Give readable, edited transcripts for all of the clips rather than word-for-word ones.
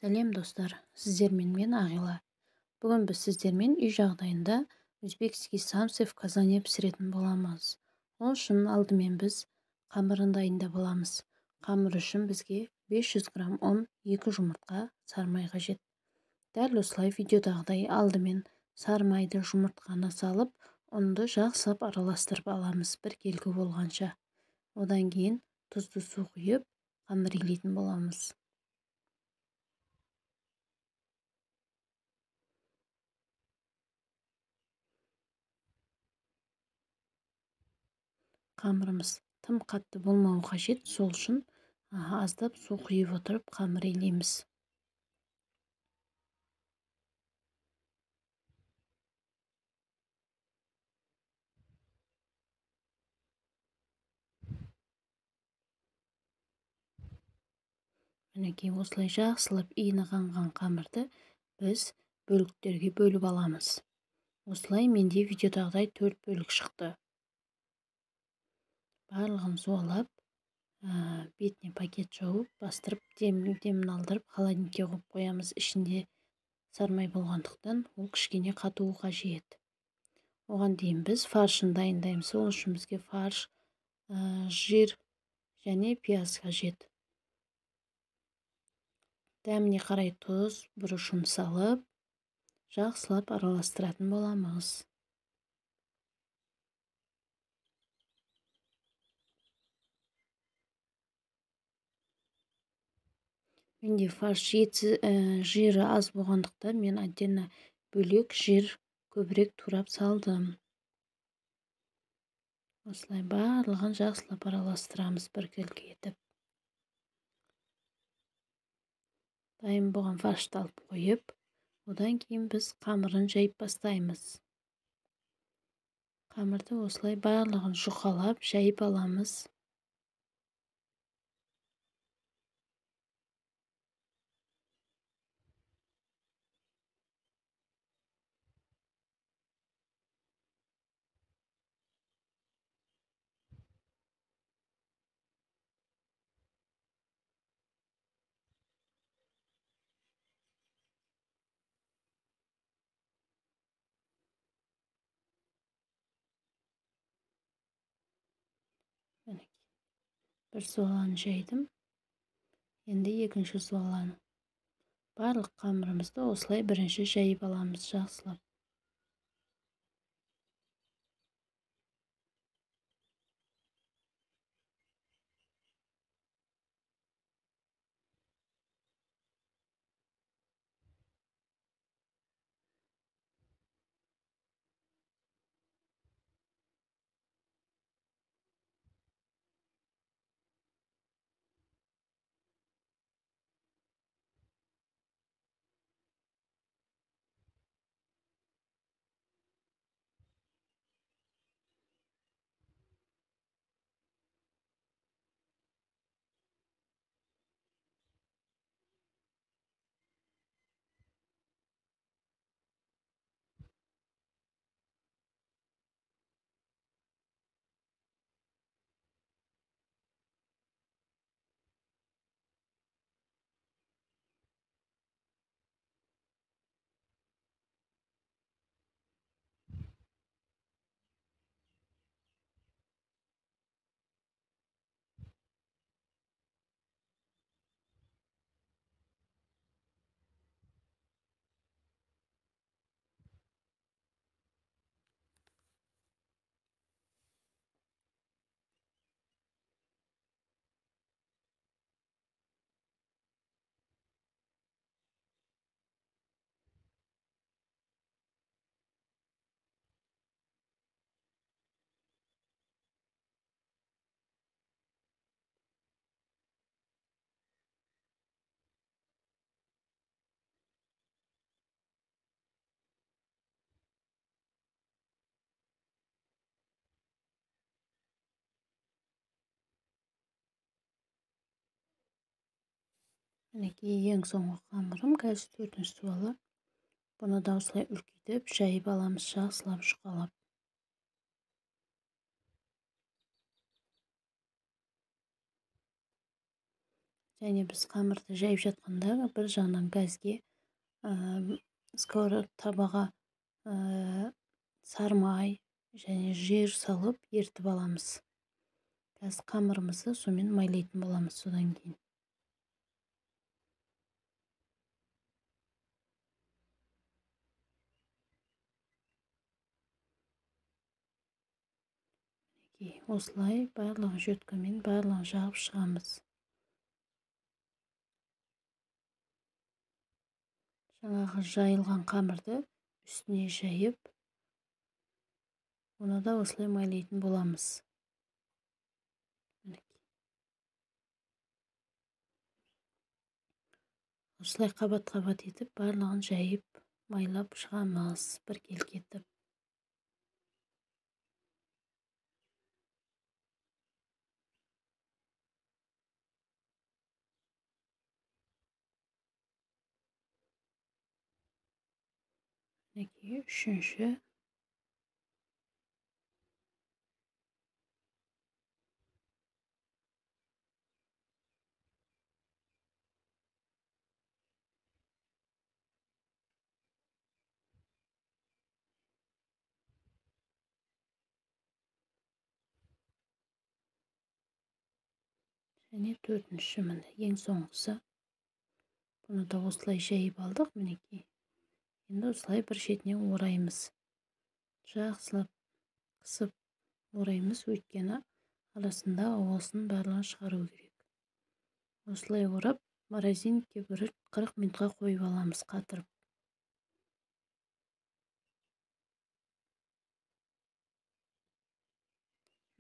Сәлем достар, сіздермен мен Ағила. Бүгін біз сіздермен үй жағдайында узбекский самсы в казане пісіретін боламыз. Ол үшін алдымен біз қамырын дайындап аламыз. Қамыр үшін бізге 500 грамм ұн, 2 жұмыртқа, сары май қажет. Дәл осылай видеодағыдай алдымен сары майды, жұмыртқаны салып, ұнды жақсылап араластырып аламыз біркелкі болғанша. Одан кейін тұзды су құйып, қамыр илейтін боламыз. Қамырымыз тым қатты болмауы қажет, сол үшін аздап су құйып отырып қамыр илейміз. Мінекей осылай жақсылап иіні қанған қамырды біз бөліктерге бөліп аламыз. Осылай менде видеодағыдай 4 бөлік шықты. Барлығын суалап, бетіне пакет жауып, бастырып, демін алдырып, холодильникке қойып қоямыз. Ішінде сармай болғандықтан ол кішкене қатуы қажет. Оған дейін біз фаршын дайындаймыз. Ол үшін бізге фарш, жир және пияз қажет. Дәміне қарай тұз, бұрышын салып, жақсылап араластыратын боламыз. Менде фарш жирі аз болғандықтан мен отдельно бөлек жир көбірек турап салдым. Осылай барлығын жақсылап араластырамыз біркелкі етіп. Дайын болған фаршты алып қойып, одан кейін біз қамырын жайып бастаймыз. Қамырды осылай барлығын жұқалап жайып аламыз. Бір суаланы жайдым. Енді екінші суаланы. Барлық қамырымызды осылай бірінші жайып аламыз жақсылап. Мінекей ең соңғы қамырым, қазір төртінші суалы. Бұны да осылай үлкейтіп жайып аламыз, жақсылап жұқалап. Және біз қамырды жайып жатқанда бір жағынан газге сковородка табаға сары май және жир салып ертіп аламыз. Қазір қамырымызды сонымен майлайтын боламыз содан кейін. Осылай барлығын щеткамен барлығын жағып шығамыз. Жаңағы жайылған қамырды үстіне жайып, оны да осылай майлайтын боламыз. Осылай қабат-қабат етіп барлығын жайып, майлап шығамыз біркелкі етіп. Мінекей үшінші. Және төртінші, міне ең соңғысы. Бұны да осылай жайып алдық, мінекей. Енді осылай бір шетінен ораймыз. Жақсылап қысып ораймыз, өйткені арасында ауасын барлығын шығару керек. Осылай орап, морозильникке бір 40 минутқа қойып аламыз қатырып.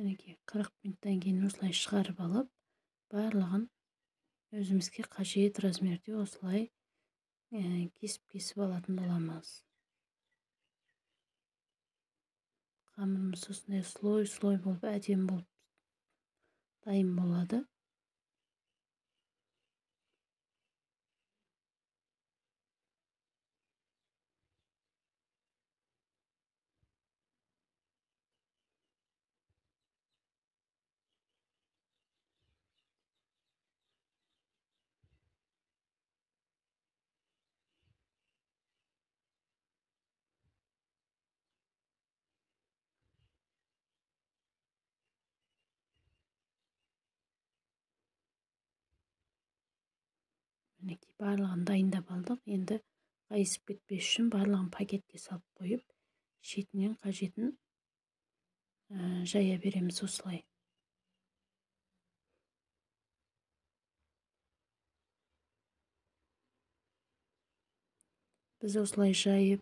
Мінекей 40 минуттан кейін осылай шығарып алып, барлығын өзімізге қажет размерде осылай кесіп-кесіп алатын боламыз. Қамырымыз осындай слой-слой болып, әдемі болып дайын болады. Мінекей барлығын дайындап алдық. Енді қайысып кетпес үшін барлығын пакетке салып қойып, шетінен қажетін жая береміз осылай. Біз осылай жайып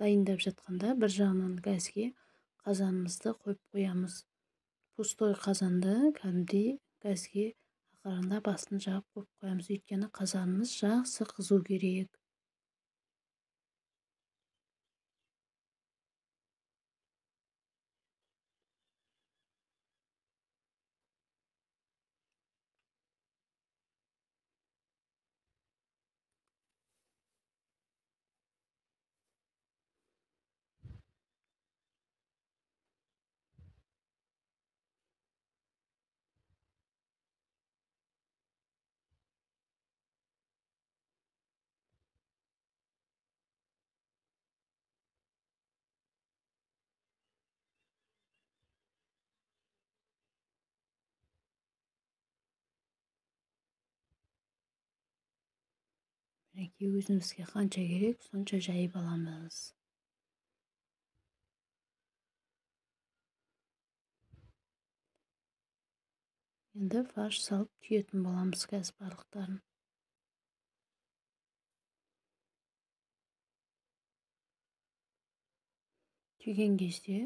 дайындап жатқанда бір жағынан газге қазанымызды қойып қоямыз. Пустой қазанды кәдімгідей газге ақырында басын жауып қойып қоямыз, өйткені қазанымыз жақсы қызу керек. Мінекей өзімізге қанша керек, сонша жайып аламыз. Енді фарш салып түйетін боламыз қазір барлықтарын. Түйген кезде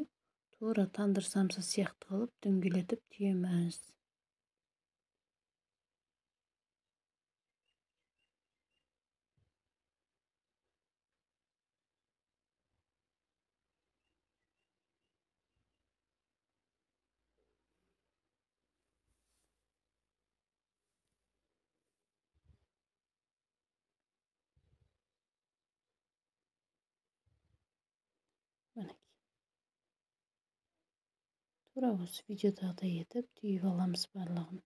тура тандыр самса сияқты қылып дөңгелетіп түйеміз. Мінекей. Тура осы видеодағыдай етіп түйіп аламыз барлығын.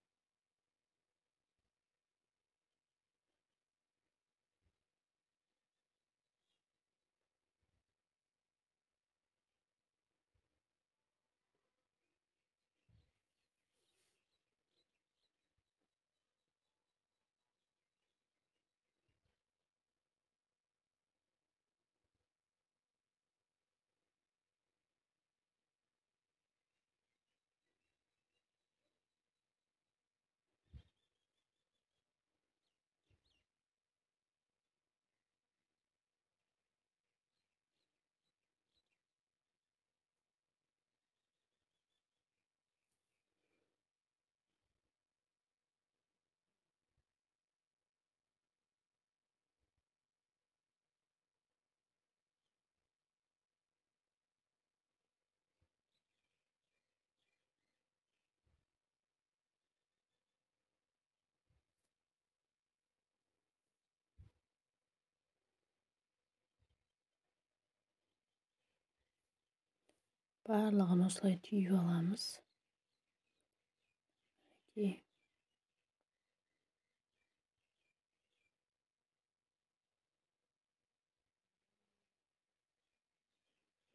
Барлығын осылай түйіп аламыз.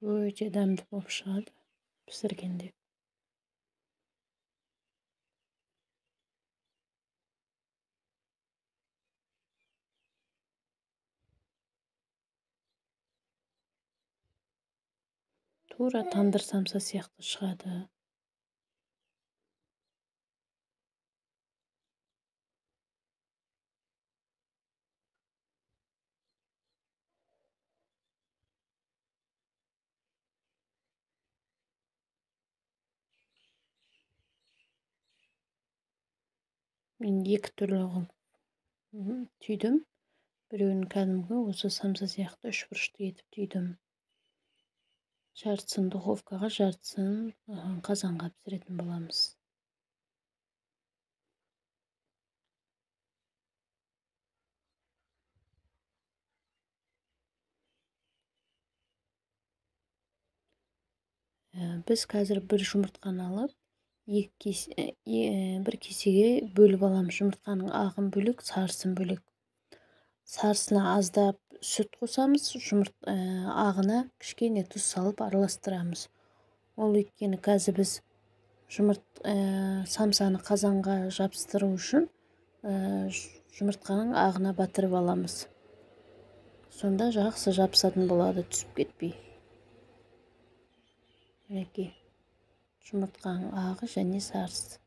Өте дәмді болып шығады пісіргенде. Тура тандыр самса сияқты шығады. Мен екі түрлі қылып түйдім. Біреуін кәдімгі осы самса сияқты үшбұрышты етіп түйдім. Жартысын духовкаға, жартысын қазанға пісіретін боламыз. Біз қазір бір жұмыртқаны алып, бір кесеге бөліп аламыз. Жұмыртқаның ағын бөлек, сарысын бөлек. Сарысына аздап сүт қосамыз, ағына кішкене тұз салып араластырамыз. Ол өйткені қазір біз самсаны қазанға жабыстыру үшін жұмыртқаның ағына батырып аламыз. Сонда жақсы жабысатын болады, түсіп кетпей. Мінекей, жұмыртқаның ағы және сарысы.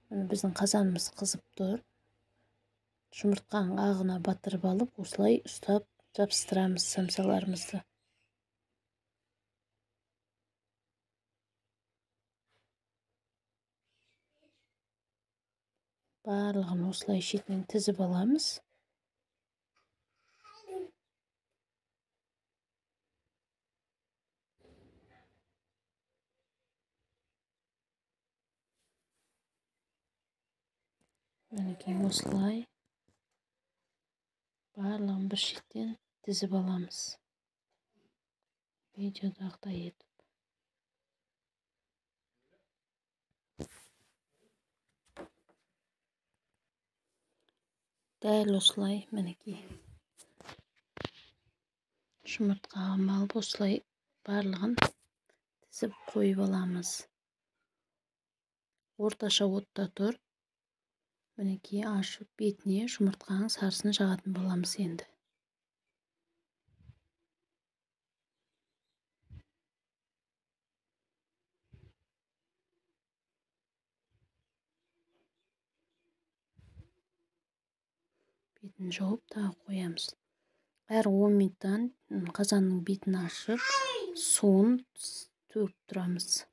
Міне біздің қазанымыз қызып тұр. Жұмыртқаның ағына батырып алып, осылай ұстап жабыстырамыз самсаларымызды. Барлығын осылай шетінен тізіп аламыз. Мінекей осылай барлығын бір шеттен тізіп аламыз. Видеодағыдай етіп. Дәл осылай мінекей жұмыртқаны алып осылай барлығын тізіп қойып аламыз. Орташа отта тұр. Мінекей ашып бетіне жұмыртқаның сарысын жағатын боламыз енді. Бетін жауып тағы қоямыз. Әр 10 минуттан қазанның бетін ашып, суын төгіп тұрамыз.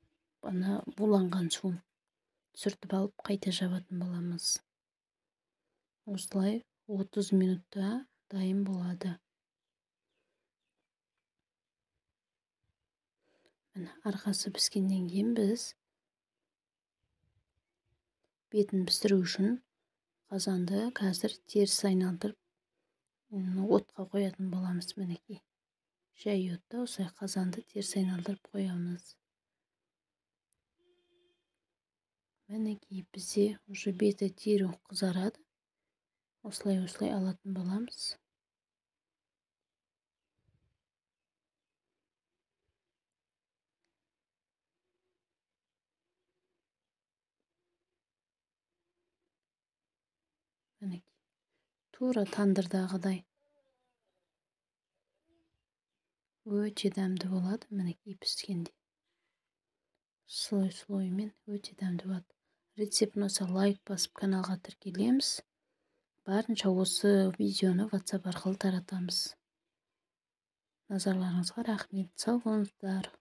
Ана буланған суын сүртіп алып қайта жабатын боламыз. Осылай 30 минутта дайын болады. Міне арқасы піскеннен кейін біз бетін пісіру үшін қазанды қазір теріс айналдырып отқа қоятын боламыз. Мінекей жай отта осылай қазанды теріс айналдырып қоямыз. Мінекей бізде уже беті дереу қызарады. Осылай-осылай алатын боламыз. Мінекей тура тандырдағыдай өте дәмді болады. Мінекей піскенде слой-слоймен өте дәмді болады. Рецепт ұнаса лайк басып каналға тіркелеміз. Барынша осы видеоны WhatsApp арқылы таратамыз. Назарларыңызға рахмет. Сау болыңыздар.